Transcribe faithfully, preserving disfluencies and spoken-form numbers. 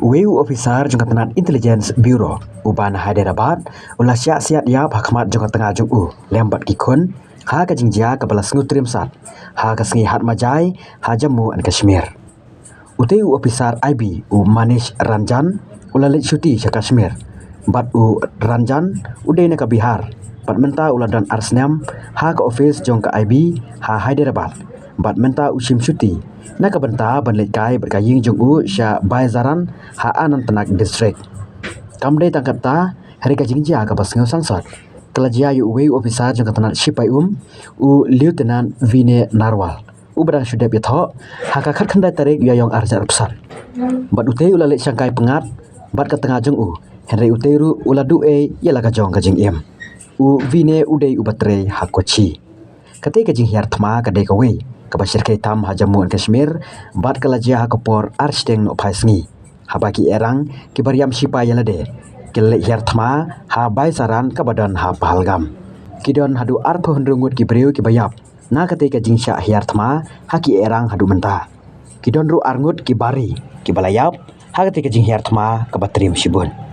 Uwei u ophisar jong ka tnat Intelligence Bureau uba na Hyderabad u la shah siat ïap ha khmat jong ka tnga jong u lem bad ki khun ha ka jingjia kaba la sngewtriem sat ha ka sngi Hat Majai ha Jammu and Kashmir. Utei u ophisar I B, u Manish Ranjan, u la leit shuti sha Kashmir bad u Ranjan u dei na ka Bihar bad mynta u la don ar snem ha ka ophis jong ka I B ha Hyderabad bad mynta u shim shuti na ka bynta ban leit kai bad ka ïing jong u sha Baisaran ha Anantnag District. Kam dei tang katta, hynrei ka jingjia kaba sngew sangsot ka la jia ïa uwei u ophisar jong ka tnat shipai um, u Lieutenant Vinay Narwal, uba dang shu dep ïathoh ha ka khatkhyndai tarik Ïaïong arhajar arphew san. Bad utei u la leit shangkai pyngngad bad ka tnga jong u, hynrei utei ruh u la duh ei ïa la ka jong ka jingim. U Vinay u dei uba trei ha Kochi. Katei ka jinghiar thma ka dei kawei kaba shyrkhei tam ha Jammu and Kashmir bad ka la jia ha ka por ar shiteng nohphai sngi, haba ki airang kiba riam shipai ïa lade ki la leit hiar thma ha Baisaran kaba don ha Pahalgam. Ki don haduh arphew hynriew ngut ki briew kiba ïap na katei ka jingshah hiar thma ha ki airang haduh mynta. Ki don ruh ar ngut ki bari kiba la ïap ha katei ka jinghiar thma kaba triem shibun.